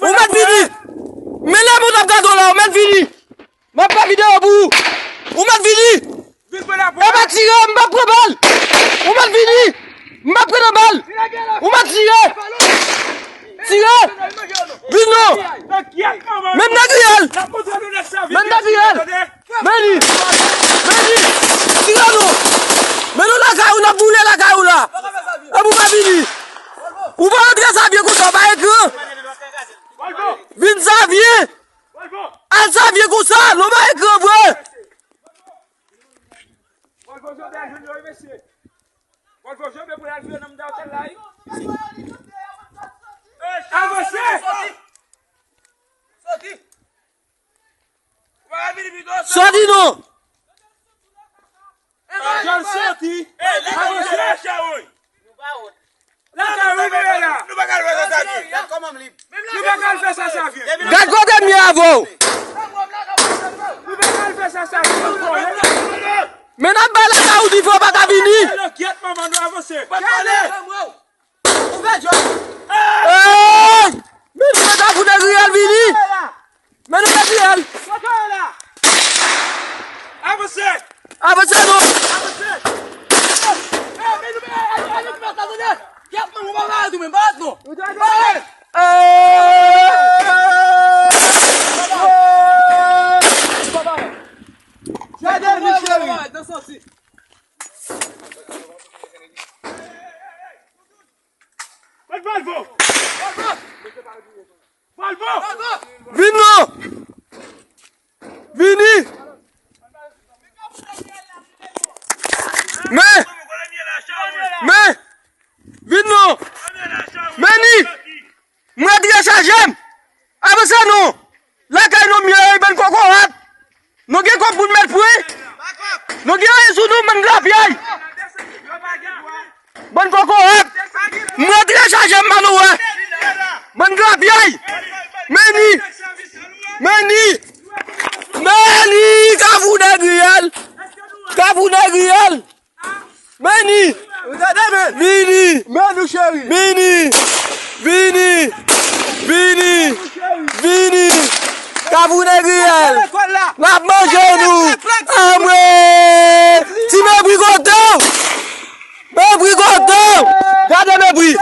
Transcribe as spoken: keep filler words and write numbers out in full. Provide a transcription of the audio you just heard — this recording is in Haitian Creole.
Ou mèt vini. Men lè moun ap gade w la, ou mèt vini. M ap fè videyo pou ou. Ou mèt vini. E pa tire, m p ap pran bal. Ou mèt vini. M p ap pran nan bal. Ou mèt tire. Tire. Vin non. Men m nan griyèl. Men m nan griyèl. Men li. Men li. Tire non. Men nou lakay ou, n ap boule lakay ou la. Epi ou pa vini. Ou pa antre sa vye konsa, ou pa ekran. Vin sa vye. Al sa vye konsa, nou pa ekran vre. Avanse! Sòti non! John, sòti! Avanse! Lakay ou nou ye la! Nou pa ka lwe sa sa vye. Nou pa ka fè sa sa vye. Gad kote m ye avè w. Nou pa ka fè sa sa vye. Men n ap bay lakay ou dife, ou pa ka vini. Alo, gyèt manman nou, avanse. Hey! Men nou mèt ap fout nan griyèl vini. Men nou mèt griyèl. Avanse. Avanse non. Avanse. Hey, men nou mèt, hey, hey, nou mèt, tande. Gyèt manman, ou pa ka ret ou menm, pa ret non. Hey! Gade li, cheri. Vin non! Vini! Men! Men! Vin non! Men ni! M ret rechaje m! Avanse non! Lakay nou m ye, bann kokorat! Nou gen kòb pou n mèt pran? Nou gen anyen sou nou, bann grapyay! Bann kokorat! M ret rechaje m, pa nou wè! Bann grapyay! Men ni! Men ni! Men ni! Kafou Negriyèl! Kafou Negriyèl! Vini! Vini! Men nou cheri! Vini! Vini! Vini! Vini! Kafou Negriyèl! N ap manje nou! Anmwe! Ti mebri kote w! Mebri kote w! Gade mebri!